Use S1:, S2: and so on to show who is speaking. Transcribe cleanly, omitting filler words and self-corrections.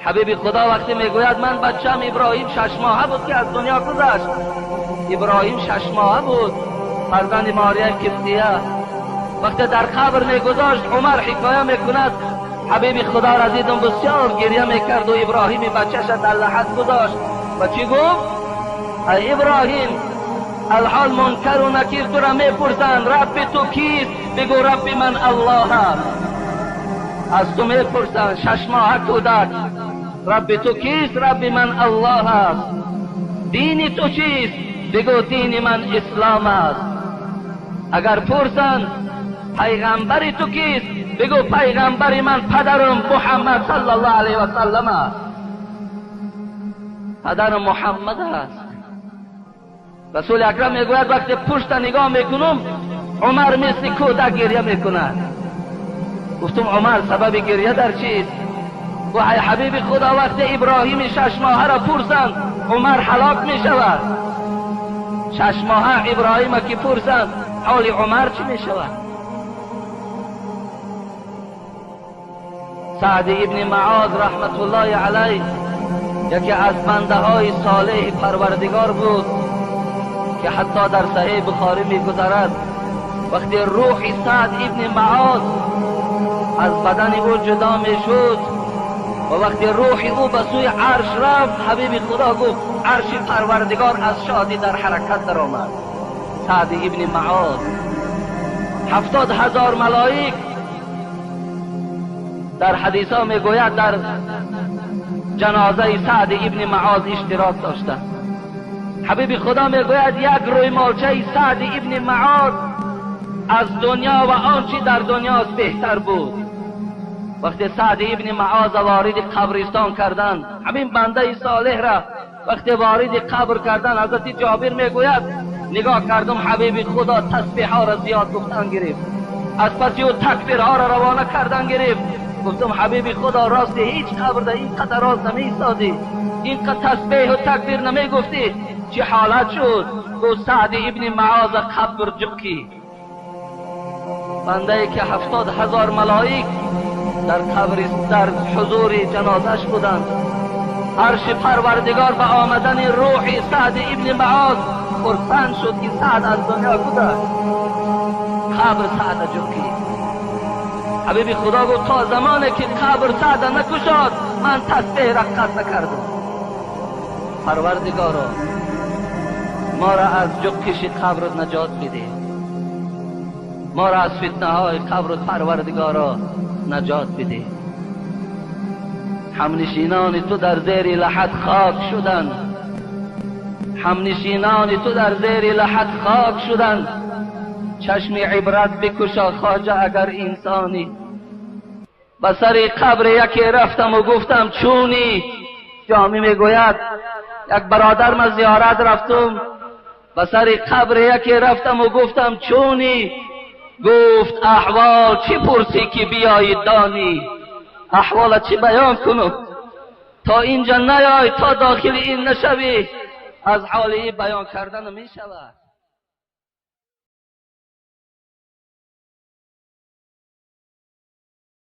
S1: حبیب خدا وقتی میگوید من بچم ابراهیم 6 ماهه بود که از دنیا گذشت. ابراهیم 6 ماهه بود، فرزند ماریه قبطیه. وقتی در قبر میگذاشت عمر حکایه میکند حبیب خدا را دیدم بسیار گریه میکرد و ابراهیم بچه‌ش در لحد گذاشت و چی گفت؟ ای ابراهیم، الحال منکر و نکیر تو را میپرسند رب تو کیست؟ بگو رب من الله است. از تو میپرسند 6 ماهه کودک، رب تو کیست؟ رب من الله است. دین تو چیست؟ بگو دین من اسلام است. اگر پرسند پیغمبر تو کیست؟ بگو پیغمبر من پدرم محمد صلی الله علیه و سلم است. پدرم محمد است. رسول اکرم میگوید وقتی پشت نگاه میکنم عمر مثل کودک گریه میکند. گفتم عمر سبب گریه در چیست؟ گفت ای حبیب خدا، وقتی ابراهیم 6 ماهه را پرسند عمر هلاک میشود. 6 ماهه ابراهیم که پرسند حال عمر چی میشود؟ سعد ابن معاذ رحمت الله علیه یکی از بنده های صالح پروردگار بود که حتی در صحیح بخاری میگذرد وقتی روح سعد ابن معاذ از بدن او جدا میشد و وقتی روح او به سوی عرش رفت، حبیب خدا گفت عرش پروردگار از شادی در حرکت درآمد. سعد ابن معاذ 70,000 ملائک در حدیث ها میگوید در جنازه سعد ابن معاذ اشتراک داشته. حبیب خدا میگوید یک روی مالچه سعد ابن معاذ از دنیا و آنچه در دنیاست بهتر بود. وقتی سعد ابن معاذ وارد قبرستان کردند، همین بنده صالح را وقتی وارد قبر کردند، حضرت جابر میگوید نگاه کردم حبیب خدا تسبیح ها را زیاد گفتن گرفت، از پس او تکبیرها را روانه کردن گرفت. گفتم حبیب خدا راست هیچ قبر در اینقدر راست نمی‌ایستادی، اینقدر تسبیح و تکبیر نمیگفتی، چه حالت شد؟ گفت سعد ابن معاذ قبر جبکی، بنده ای که 70,000 ملائک در قبر در حضور جنازش بودند. عرش پروردگار به آمدن روح سعد ابن معاذ خرسند شد که سعد از دنیا گذشت. قبر سعد جبکی. حبیب خدا گفت تا زمانی که قبر سعد نکشاد من تسبیح را قطع نکردم. پروردگارا ما را از جبکش قبر نجات بده، ما را از فتنه های قبر پروردگارا نجات بده. همنشینان تو در زیر لحد خاک شدند، همنشینان تو در زیر لحد خاک شدند. چشم عبرت بکشا خواجه اگر انسانی. به سر قبر یکی رفتم و گفتم چونی؟ جامی میگوید یک برادر من زیارت رفتم، به سر قبر یکی رفتم و گفتم چونی؟ گفت احوال چی پرسی که بیایی دانی؟ احوال چی بیان کنم؟ تا اینجا نیای، تا داخل این نشوی، از حال این بیان کردن می شود.